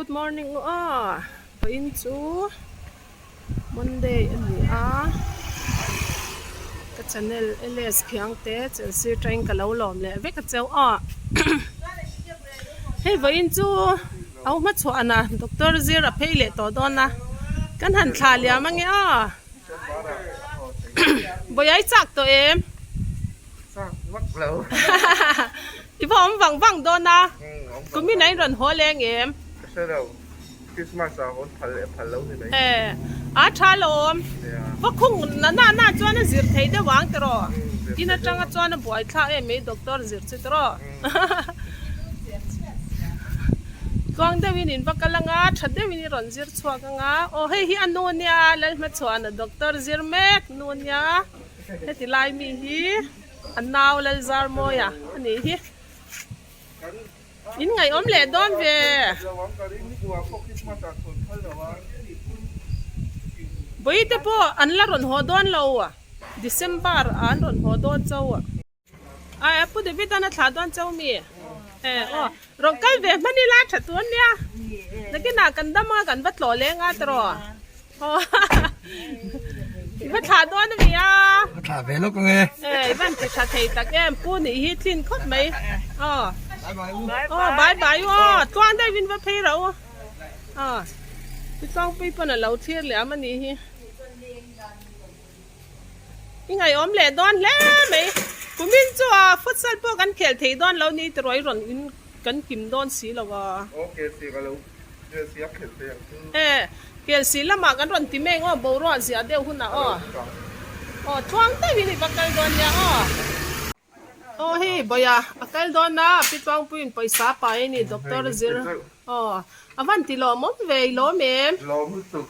Good morning u aw vawiin chu Monday a ni a ka channel LS Khiangte Chelsea train ka lo lawm leh vek a cheu aw hei vawiin chu au hmachhuahna doctor zir a phei leh tawh dawn a kan han thlah liam ange aw Vawiai chak tawh em? Chak vak lo. I va awm vang vang dawn a, kumin a in rawn haw leng em? Ka hre lo, Christmas ah hawn phal leh phal lo ni mai. E, a tha lawm. Va khung na na na chuan a zir thei deuh ang tiraw? In atanga chuan a buai thlak em mai doctor zir chu tiraw? Tluang deuhin in va kal anga, tha deuhin i rawn zir chhuak anga. Aw hei hi a nu nia, Lalhmachhuana doctor zir mek nu nia. Heti lai mi hi a nau Lalzarmawia a nih hi. In ngaihawm leh dawn ve. Vawiite pawh an la rawn haw dawn lo a, December ah an rawn haw dawn chauh a. Ai Pu David an a thlah dawn chauh mi? E aw rawn kal ve hman ila tha tur ania. Nakinah kan dam anga kan va tlawh leng a tiraw. Aw i va thlah dawn ami a. Ka thlah ve lawk ange. E i van ti tha thei tak em Pu nih hi tlin khawp mai. Aw aw bye bye u aw tluang deuh in va phei rah u. Aw pi tlangpui pawn a lo thlir leh am anih hi. I ngaihawm leh dawn hle mai. Kumin chu a futsal pawh kan khel thei dawn lo ni tiraw i rawn in kan kim dawn si lo a. Aw kelsi ka lo kelsi a khel thei ang chu. E kelsi lamah kan rawn ti mai ang aw boruak ziah deuh hunah aw. Aw tluang deuhin i va kal dawn nia aw. Aw hei bawih a, a kal dawn a, Pi Tluangpuiin pawisa a pai a ni Doctor Zir. Aw a van ti lawmawm ve i lawm em? Lawm lutuk.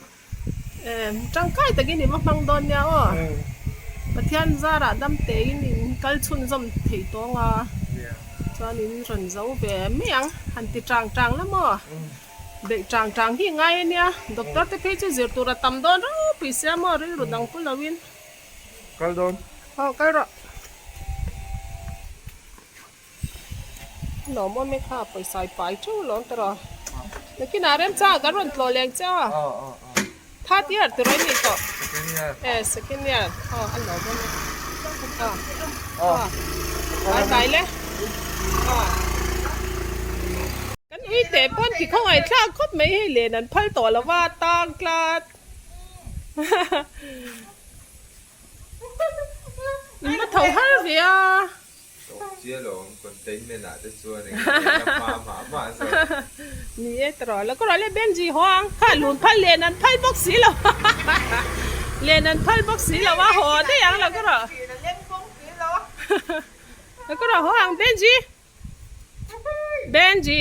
Em tangkai takin i va hmang dawn nia aw. Pathian zarah dam tein in kal chhunzawm thei tawng a, chuan in rawn zo ve mai ang han ti tang tang la maw. Beih tang tang hi ngai a nia, doctor te phei chu zir tur a tam dawn ropui sia maw rilru dang pu loin. Kal dawn. Aw kal rawh. Lawm awm e kha pawisa i pai teuh alawm ta rawh. Nakinah remchang ah kan rawn tlawh leng che a. Third year tur a ni tawh. Second year. E second year. Aw a lawm awm e. Aw. Aw. Bye bye le. Aw. Kan ui teh pawn ti khawngaih thlak khawp mai hei len an phal tawh lova tang tlat. In va tho har ve a. Tawk chiah lo ang containment ah te chuan eng nge la hma mah mah zawk. Ni e tawrh la ka rawh le Benji haw ang kha lun phal len an phal bawk si lo len an phal bawk si lo a haw daih ang lo ka rawh la ka rawh haw ang Benji Benji.